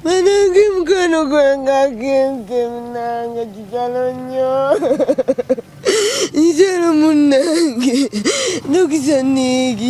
Banange, mukwano gwange agenze, munange, kitalo nnyo, kitalo munnange. Dokita Nick,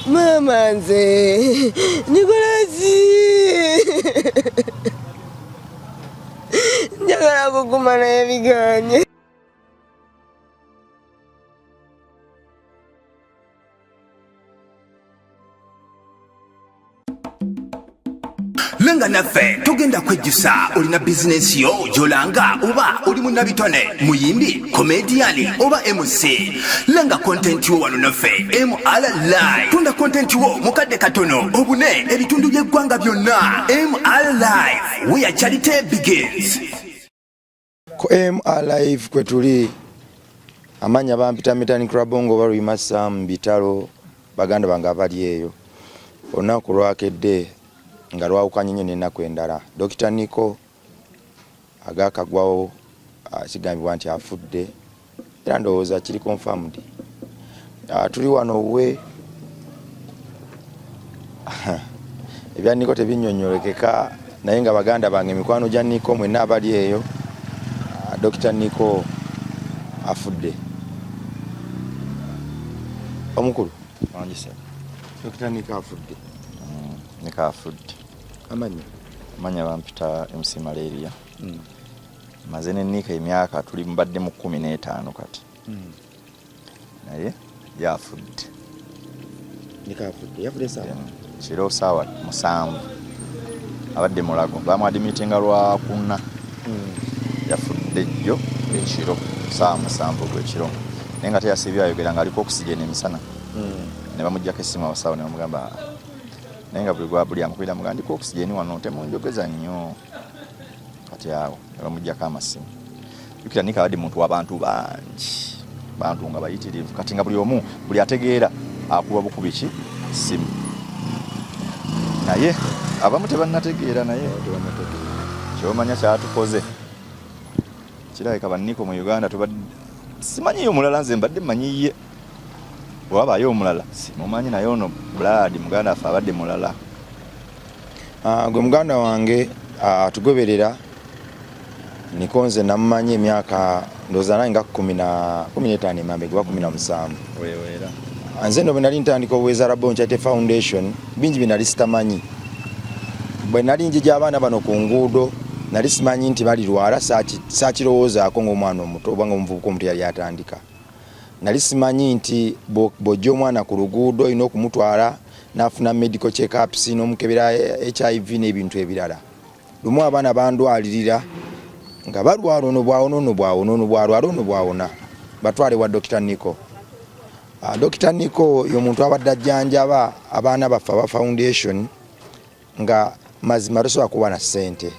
maama, nze Nikolasi, njagala kuguma naye biganye. Lenga naffe togenda kwejjusa. Olina bizinensi yo gyolanga, oba oli munnabitone, muyimbi, komediyani oba MC, lenga content wo wano naffe MR Live. Tunda content wo mu kadde katono obune ebitundu by'eggwanga byonna. MR Live, where charity begins. Ku MR Live kwe tuli. Amanya bampita Mitani Krabongo oba Luyima Sam Bitalo. Baganda bange abali eyo, olunaku lwakedde nga lwawukanye nnyo n'ennaku endala. Dokita Nico agakagwawo, kigambibwa nti afudde, era ndowooza kiri confirmed. Tuli wano we ebya Nico tebinyonyolekeka, naye nga baganda bange, emikwano gya Nico mwenna abali eyo, Dokita Nico afudde. Omukulu, Dokita Nico afudde. Nico afudde. Amanya? Amanya bampita MC Malaria. Maze ne Nico emyaka tuli mbadde mu 15 kati. Naye yafudde. Nico afudde. Yafudde saawa? Kiro saawa 7. Abadde Mulago, bamwadimitinga Lwakuna. Yafudde jjo ekiro saawa 7 gwekiro, naye nga teyasiibye ayogera, ng'aliko oxygen emisana. Ne bamugjako essimu abasawo ne bamugamba, naye nga buli buli amukubira mugamba, "Ndiko oxygen wano, temunjogeza nnyo." Kati awo ne bamugjako amasimu. Jukira Nico abadde muntu w'abantu bangi, bantu nga bayitirivu. Kati nga buli omu, buli ategeera akuba bukubi ki simu, naye abamu tebannategeera. Naye kyomanya kyatukoze kirabika banniko mu Uganda tubadde simanyiyo omulala. Nze mbadde mmanyiye, bwewabaayo omulala simumanyi, naye ono blood muganda waffe abadde mulala. Gwe muganda wange atugoberera, Nico nze namumanyi emyaka ndowooza nange nga 15 emambe gwa 17. Weweera. Nze no bwe nali ntandika obuweereza Rabon Charity Foundation, bingi bye nali sitamanyi. Bwe nali njija abaana bano ku nguudo, nali simanyi nti balirwala, saakirowoozaako ng'omwana omuto oba ng'omuvubuka omuto yali atandika. Nali simanyi nti bw'ojja omwana ku luguudo olina okumutwala n'afuna medical checkups, n'omukebera HIV n'ebintu ebirala. Lumu abaana bandwalirira nga balwala, ono bwawona, ono bwawona, ono bwalwala, ono bwawona, batwale wa Dokita Nico. Dokita Nico y'omuntu abadde ajjanjaba abaana baffe aba foundation, nga mazima tosobola kuba na ssente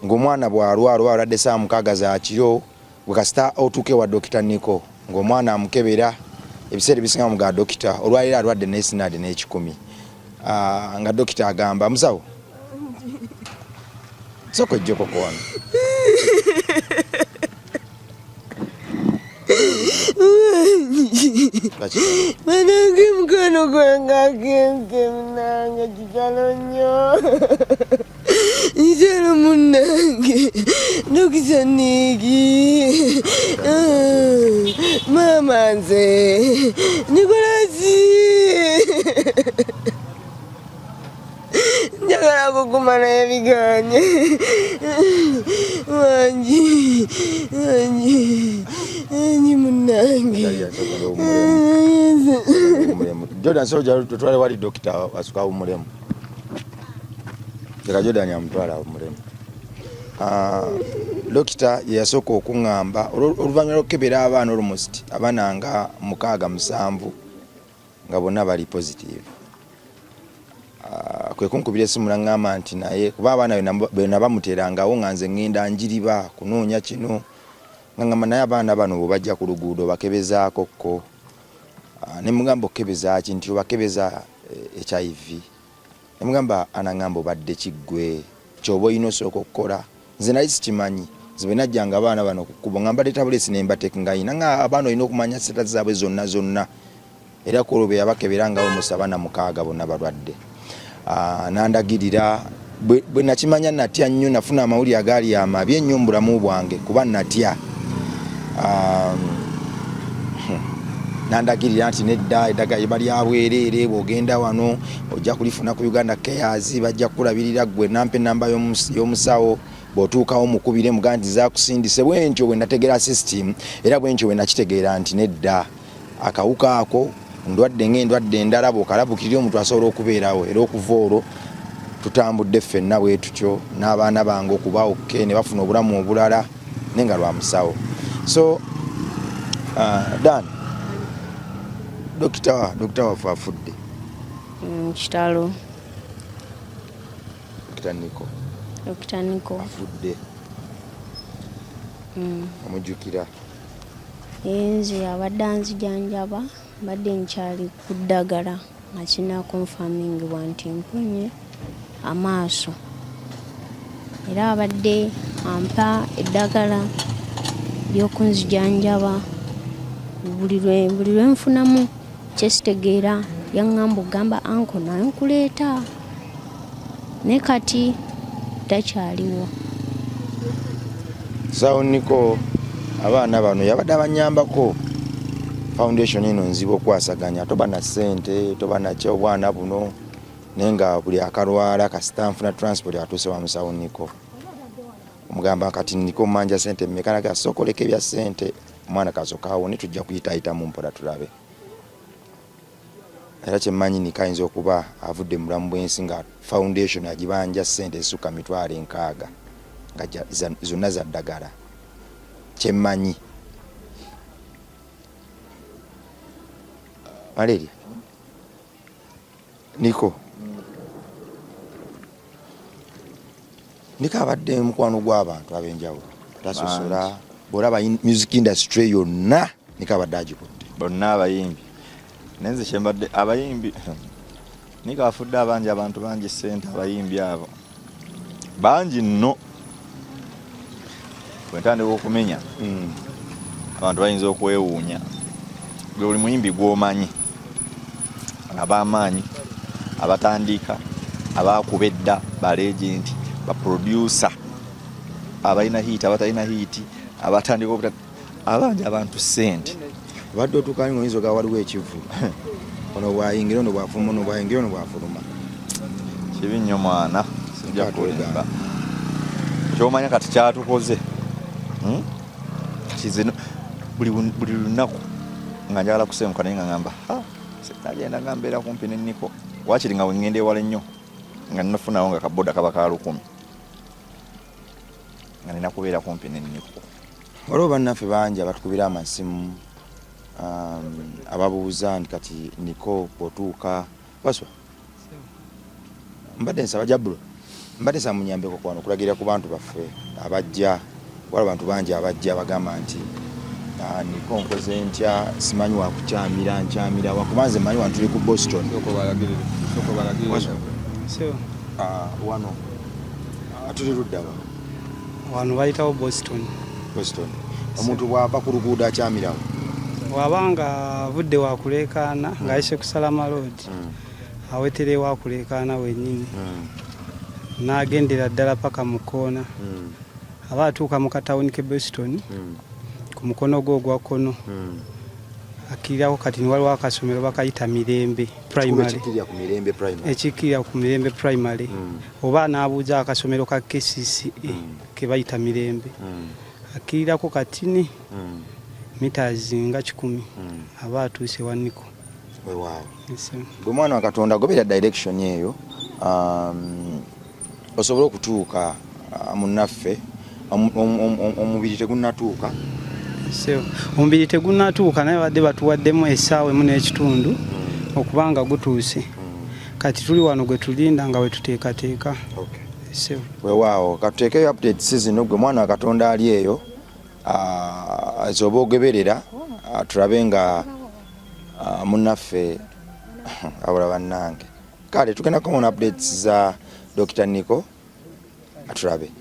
ng'omwana bw'alwala oba alwadde saa 6 za kiro, gwe kasita otuuka ewa Dokita Nico ng'omwana amukebera. Ebiseera ebisinga mugaa, "Dokita, olwaliro alwadde naye sinaade n'ekikumi." Nga dokita agamba, "Musawo, sooka ojjeko wano." Banange, mukwano gwange agenze, munange, kitalo nnyo, kitalo munnange. Dokita Nick, maama, nze Nikolasi, njagala kuguma naye biganye. Wangi, wangi, wangi munnange. Jordan, soja tutwale wali dokita asuka awummulemu. Leka Jordan amutwale awummulemu. Dokita ye yasooka okuŋŋamba oluvannyuma lw'okukebera abaana almost abaana nga mukaaga, musanvu, nga bonna bali positive. Kwe kunkubira essimu naŋŋamba nti naye kuba abaana be nabamuteerangawo nga nze ŋŋenda njiriba kunoonya kino, nga ŋŋamba, "Naye abaana bano bwe bajja ku luguudo bakebezaako kko?" Ne mugamba, "Okukebeza ki?" Nti obakebeza HIV. Ne mugamba, anaŋŋamba, "Obadde kiggwe kyoba olina osooka okukola." Nze nali sikimanyi. Nze bwe najjanga abaana bano ku kkubo nga mbaleeta bulesi ne mbateeka nga yina nga abaana olina okumanya status zaabwe zonna zonna. Era ku olwo bwe yabakebera nga almost abaana mukaaga bonna balwadde. Nandagirira bwe nakimanya natya nnyo, nafuna amawulire agaali amabi ennyo mu bulamu bwange kuba natya. Nandagirira nti nedda, eddagala liba lya bwereere, bw'ogenda wano ojja kulifuna ku Uganda Cares, bajja kukulabirira ggwe. Nampa ennamba y'omusawo, bw'otuukawo mukubire mugambe nti zakusindise. Bwentyo bwe nategeera system, era bwentyo bwe nakitegeera nti nedda, akawuka ako ndwadde ng'endwadde endala, bw'okalabukirira omuntu asobola okubeerawo. Era okuva olwo tutambudde ffenna bwe tutyo n'abaana bange okuba okke ne bafuna obulamu obulala, naye nga lwa musawo. So Dan, dokita waffe afudde. Kitalo. Dokita Niko. Dokita Niko afudde. Omujjukira? Nze abadde anzijanjaba, mbadde nkyali ku ddagala nga kina confirmingibwa nti mponye amaaso, era abadde ampa eddagala ly'okunzijanjaba buli lwe nfunamu kyesitegeera. Yaŋŋamba okugamba uncle naye nkuleeta, naye kati takyaliwo. Sawo Niko abaana bano yabadde abanyambako. Foundation eno nzibu okwasaganya, toba na ssente, toba nakyo obwana buno, naye nga buli akalwala kasita nfuna transport atuuse wa musawo Niko. Omugamba kati Niko mmanja ssente mmeka, naga sooka oleka ebya ssente, omwana kasooka awone, tujja kuyitaayitamu mpola tulabe. Era kyemmanyi Niko ayinza okuba avudde mu bulamu bw'ensi nga foundation agibanja ssente ezisukka 60,000 nga zonna za ddagala. Kyemmanyi Malaria Niko abadde mukwano gw'abantu ab'enjawulo, tasosola. Bw'olaba music industry yonna, Niko abadde agikutte. Bonna abayimbi, naye nze kyembadde abayimbi, Niko afudde abangi, abantu bangi ssente, abayimbi abo bangi nno. Bwe ntandika okumenya, abantu bayinza okwewuunya. Gwe buli muyimbi gw'omanyi, ab'amaanyi, abatandika, abakuba edda, ba legend, ba producer, abalina hit, abatalina hit, abatandika obuta, abanja abantu ssente. Obadde otuuka nga oyinza ogaba waliwo ekivu, ono bwayingira, ono bwafuluma, ono bwayingira, ono bwafuluma. Kibi nnyo mwana, sijja kulimba. Kyomanya kati kyatukoze, Kati zino buli lunaku nga njagala kusenguka, naye nga ngamba nagenda nga mbeera kumpi ne Niko, wakiri nga wengenda ewala ennyo nga ninafunawo nga kaboda kaba ka 1000, nga nina kubeera kumpi ne Niko. Waliwo bannaffe bangi abatukubira amasimu, ababuuza nti kati Niko bw'otuuka waswa. Mbadde nsaba Jabulo, mbadde nsaba munyambeko kwano okulagirira ku bantu baffe abajja. Waliwo abantu bangi abajja bagamba nti Niko nkoze ntya, simanyi wakukyamira, nkyamira wakuba nze manyi wano tuli ku Boston. Wano tuli ludda wa? Wano bayitawo Boston. Boston. Omuntu bw'ava ku luguudo akyamirawo? Bw'aba nga avudde wakuleekaana ng'ayise ku Salama Road, awetera ewakuleekaana wennyini, n'agendera ddala paka mu kkoona, aba atuuka mu katawuni ke Boston, ku mukono gwe ogwa kkono akkirirako kati ni waliwo akasomero bakayita Mirembe Primary. Ekikkirira ku Mirembe Primary. Ekikkirira ku Mirembe Primary, oba n'abuuza akasomero ka KCCA ke bayita Mirembe, akkirirako katini meters nga 100, aba atuuse wa Niko. Weewaawo. Gwe mwana wa Katonda, goberera direction eyo, osobole okutuuka munnaffe. Omubiri tegunnatuuka. Omubiri tegunnatuuka, naye badde batuwaddemu essaawa emu n'ekitundu okuba nga gutuuse. Kati tuli wano gwe tulinda nga we tuteekateeka. Weewaawo, katuteekeyo updates zino. Gwe mwana wa Katonda ali eyo, zoba ogeberera, tulabe nga munnaffe abula. Bannange, kale tugenda kukoma updates za Dr. Nico, atulabe.